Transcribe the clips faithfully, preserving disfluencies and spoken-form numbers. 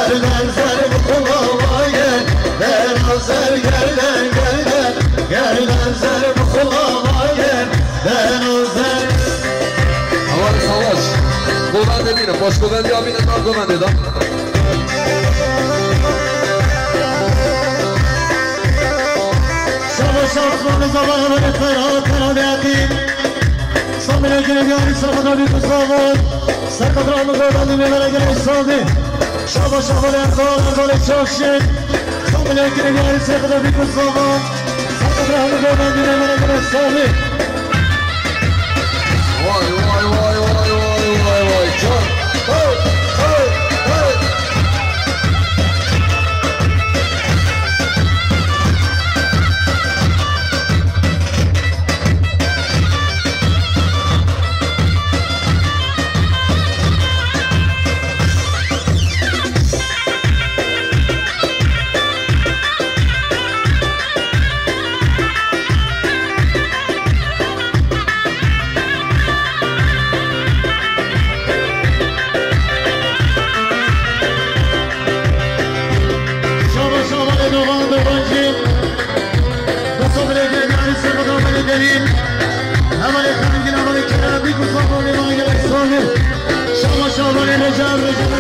Gerden zer bi xulawayê, dena zer gerden, gerden, gerden zer bi xulawayê, dena zer. Hevalê Savaş, govendê bîne, paşgovendiya bîne, nav govendê de. Şaba şansmanê zavan hevalê Ferhat, Ferhat Yaqîn. Samîrê girê diyarî serqedra bî ku zavan. Serqedra min govendî bê vere gelê savî. Şaba şaba lê Erdal, Erdalê Çavşîn. Samîrê girê diyarî serqedra bî ku zavan. Serqedra min govendî bê vere gelê savî. Vay, vay, vay. Can. Hey, hey, hey. Şaba şaba lê dogan dogan jî. Dest û bilê gelî, serqedra belê delîl. Hevalê Xengîn, hevalê Kerem, bî ku zamanê me gelek sal e. Şaba şaba lê Recep, Recep.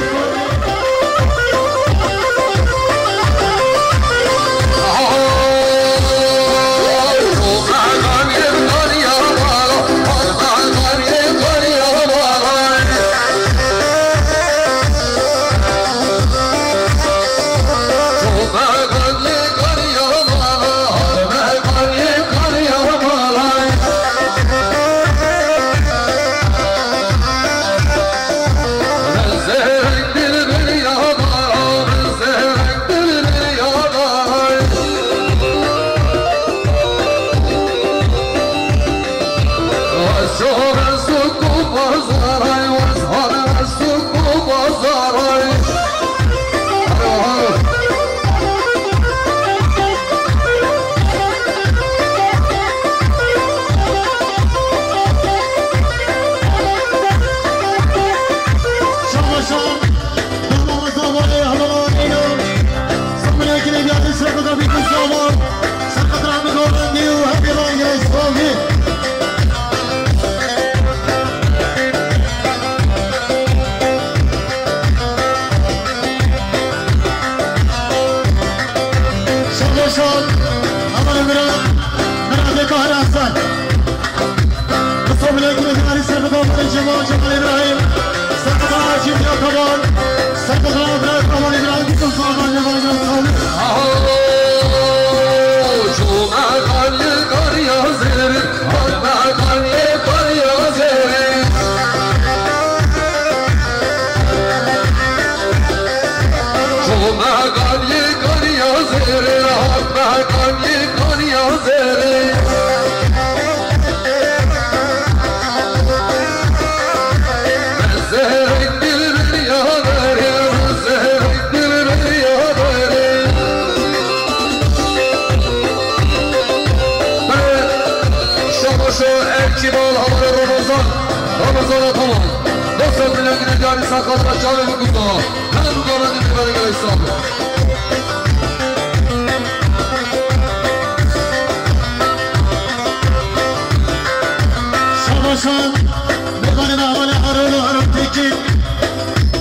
Şabaşan, aman Miran, Miran de Bahar Hasan. Mustafa Bilek, Miran Serkan, Cemal, Cemal İbrahim. Serkan Hacı, Miran Kamal. Serkan Abdullah, Kamal İbrahim, Yusuf Zaman, Cemal, Cemal, Salih. Aho, Cuma, Kali, Kali, Hazır. Şabaşo Erkî Bal, havalê Ramazan. Ramazan Ataman. Dostlar, milletine cari sakatına çağırın bu kutlağa. Her bu kadar bir bana gerek sağlık. Şabaşan, ne bari ne havalê Harun, Harun Tekin.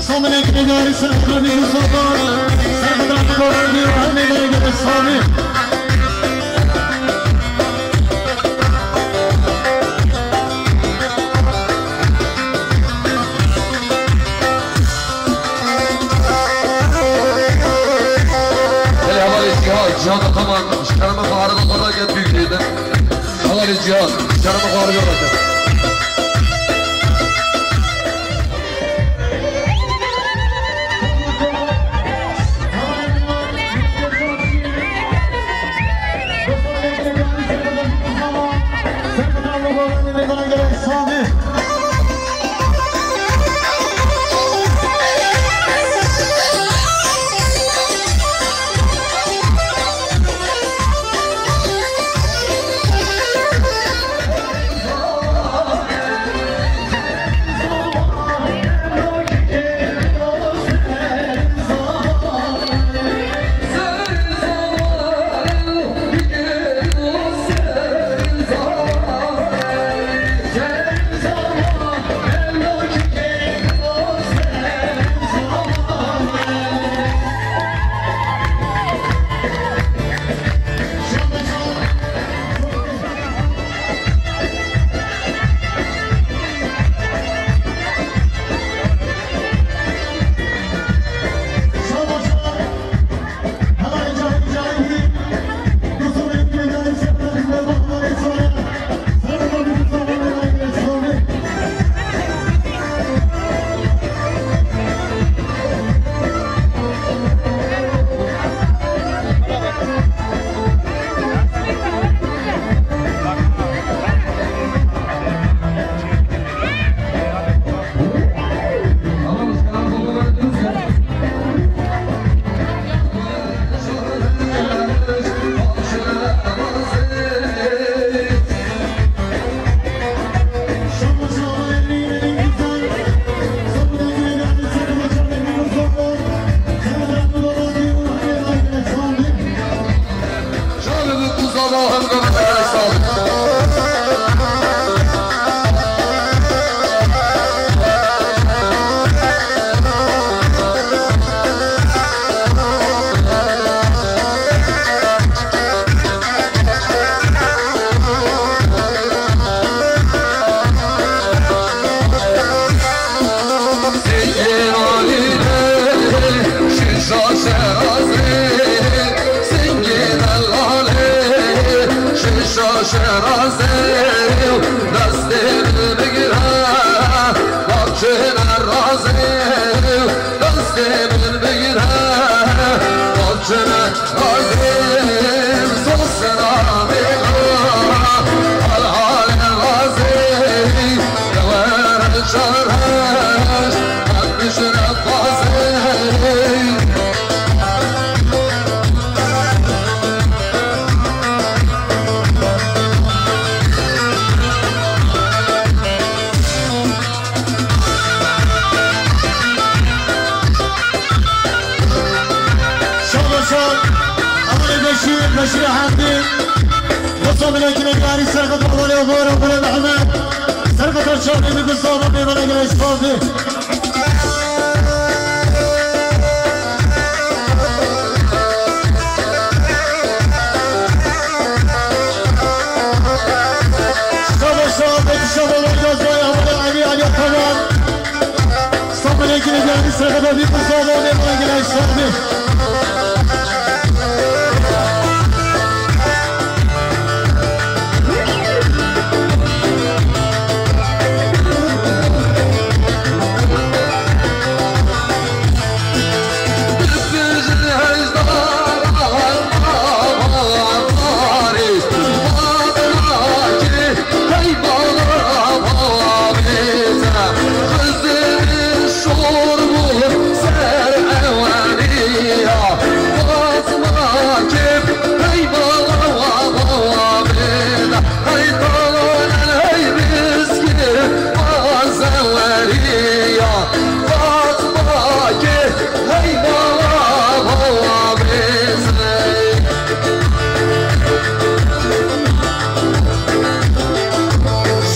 Saminê girêdayî ser eqrebî Mustafa, ser xidra Mustafa diyor, hemê girêdayî Sami. Belê hevalê Cîhan, Cîhan Ataman, ji kerema xwe arada xwe nake, dû girêdin. Hevalê Cîhan, ji kerema xwe arada nake. Şirazê û destê min bigire, bavçe nerazê û destê min bigire, bavçe nerazê, sosna bêga, hal hal razê, yewere çareş, hemî şirefazê. Şabaşa, Amalê Beşîr, Beşîrê Hemdî, Musa Milekî Medyarî, Serqet Amalê Oxor, Oxorê Mehmet, Serqeta Çavê Mî Gustavo, Mêvana Gelê Şafî. Şabaşa, Betîşa, Babayda, Zoya, Hamada, Emî, Alî, Ataman. Samanê Gilê Diyarî, Serqeta Mî Gustavo, Mêvana Gelê Şafî.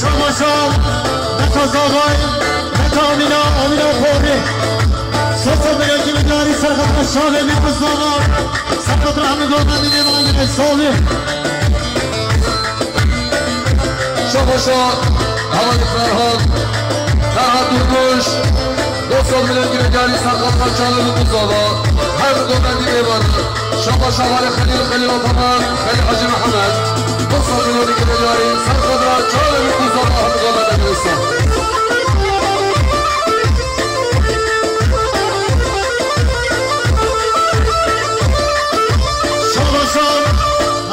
Şamaşa, Meta Zavay, Meta Amîna, Amîna Porî. Sosa Melekî Midyarî, Serqeta Şavê Mî Gustavo, Serqeta Hemî Gomendî, Mêvana Gelê Şafî. Şabaşa, Hevalî Ferhat, Ferhat Durmuş, Dost û milên Gilê Diyarî, Serqeta Çavê Mî Gustavo, Hemî Gomendî, Mêvana. Şabaşa, Hevalî Xelîl, Xelîl Ataman, Xelîl Hacî Mihemed, Dost û milên Gilê Diyarî, Serqeta Çavê Mî Gustavo, Hemî Gomendî, Mêvana. Şabaşa,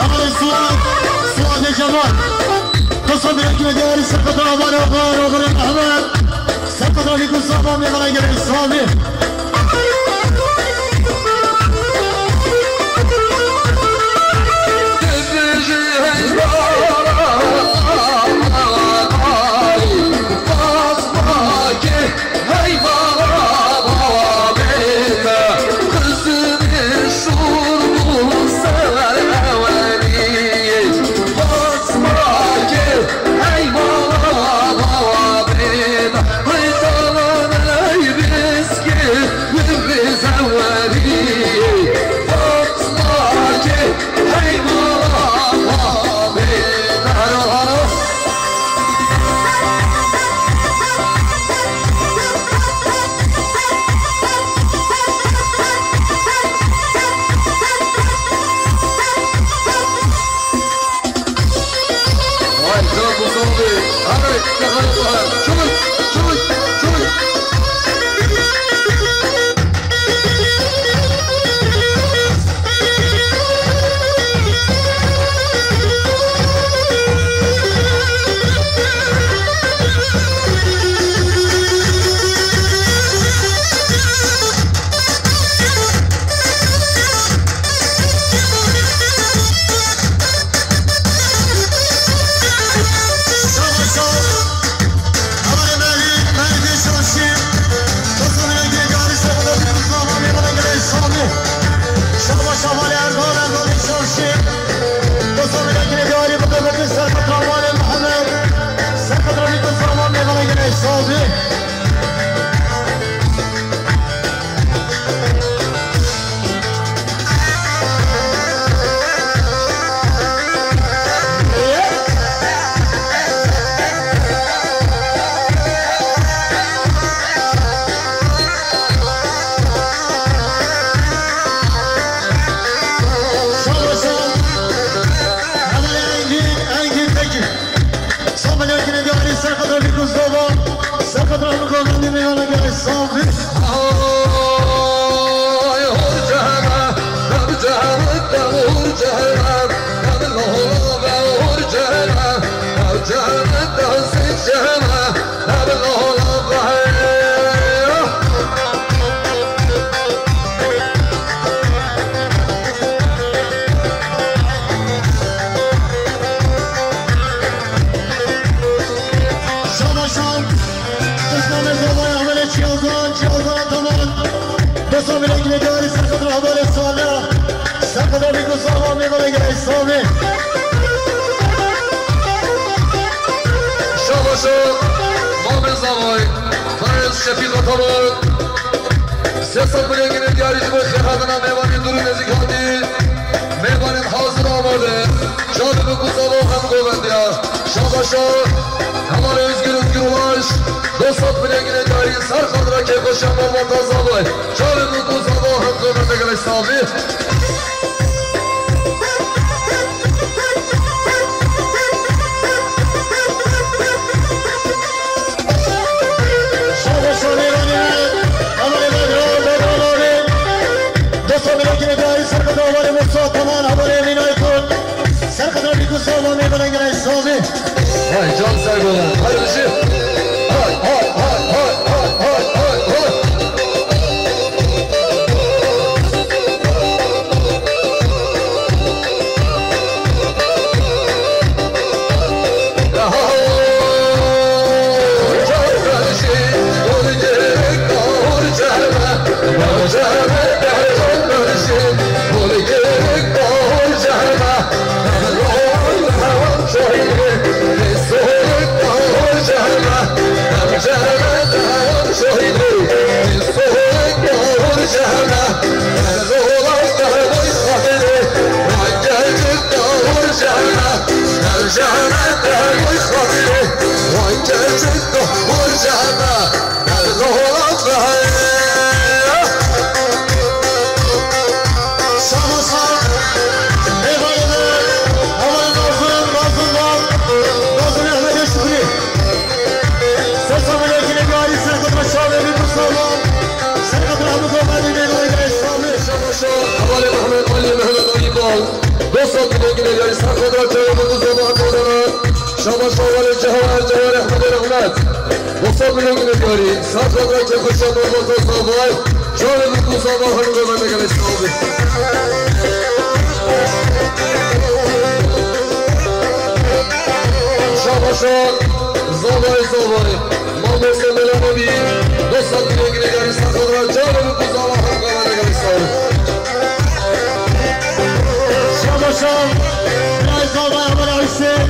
Hevalî Suat, Suatê Cemal. Dost û milên Gilê Diyarî, Serqeta Amalê Oxor, Oxorê Mehmet, Serqeta Mî Gustavo, Mêvana Gelê Şafî. Şabaşan, Kızmamız olay amele çiyogan, çiyogan tamam. Dosa bile gine gari sakın rahmale sala. Sakın abi kuzama mi bana gel İslami. Şabaşan, Mamez Avay, Fares Şefik Ataman. Sesat bile gine gari jibo xehadına mevani duru nezik hadi. Mevanên hazir amade. Çavê min ku zava hem govendiya. Şabaşa. Hevalê Özgür, Özgür Ulaş. Dostat bilengine daî ser xatira kêfxweşiya malbata zavay. Çavê min ku zava hem govende gelek savî. Şabaşa mêvanê, hevalê Bedran, Bedran abi. Dosta bilengine daî ser xatira hevalê Musa Taman, hevalê Emîn Aykun. Ser xatira bî ku zava mêvanê gelek savî. Hay can ser golan. Hay bijî. Hay, hay, hay. Sasa Melek'in evi Ali Serkan Aşağı ve bir Mustafa. Serkan Rahmi Komanı ile Sami. Şabaşa, Havale Mehmet Ali, Mehmet Ali Bal. Dostlar, bir de yine yarı Serkan Aşağı ve Mustafa Komanı. Şabaşa, Havale Cevher, Cevher Ahmet Rahmet. Dostlar, bir de yine yarı Serkan Aşağı ve Mustafa Komanı. Çağrı Mutlu Sabah'ın Komanı gelesi abi. Şabaşa, zavay zavay. Mamoste Mela Nebî, dosta dilê girêdarî ser xwe re carê min ku zava hevkara negerî sar. Şabaşa, Bilal Zavay, Heval Hüseyin.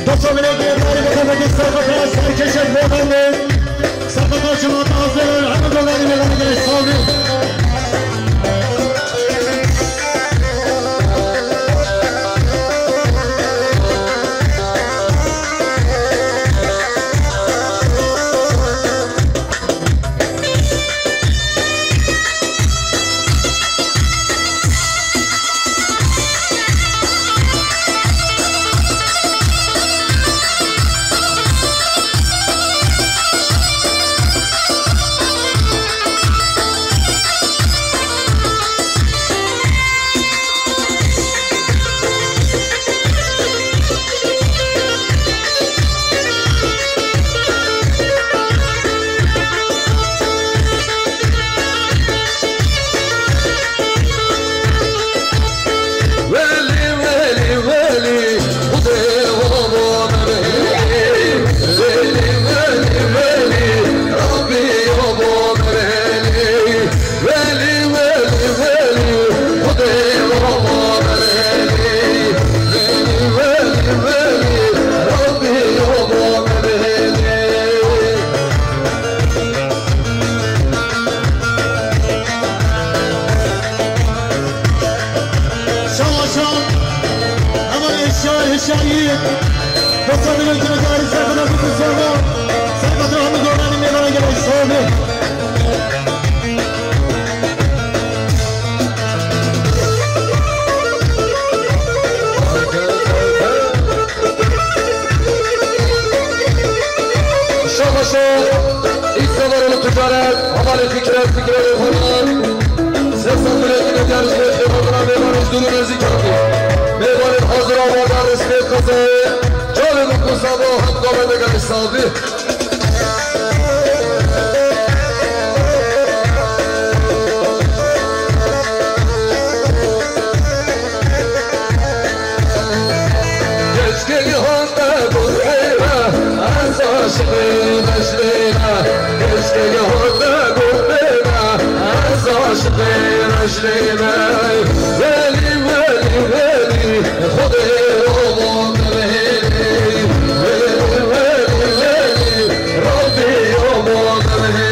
Dosta dilê girêdarî bi xemetî ser xwe re serkeşek bêbendê. Ser xwe re cemaat hazir, hemû dolarî mêvanê gelê sal bî. Şabaşa, heval Hişyar, Hişyar Yiğit. Dostlar, dilê girêdarî ser xwe re bikin sava. Ser xwe re hemû doranî mêvanê gelê sal bî. Şabaşa, îsa var oğlum, Ticaret, hevalê Fikret, Fikret Okan. Sê sed milletî medya ji mêvanê, mêvanê ji dûr û nêzîkan bû. Mêvanên hazir û amadar, resmiyet qezayê. Çavê min ku sabo hem govendeke hesabî. Keşke hande gulbêra, ez aşiqê Bejlêra. Keşke hande gulbêra, ez aşiqê Bejlêra. Welî, welî, welî, Xwedê obo demêrê. Welî, welî, welî, Rabbî obo demêrê.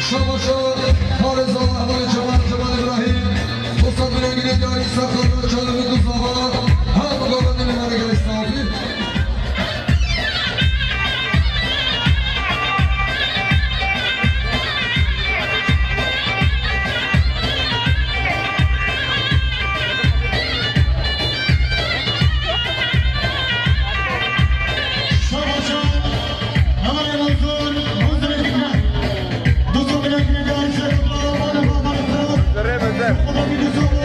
Şabaşa, parêza hevalê Cemal, Cemal Îbrahîm, Ustad Bilengînê diyarî Serdarê Çalimî Duzava, her bi gavendê mêvanê gelek safî. Zerrê me zer.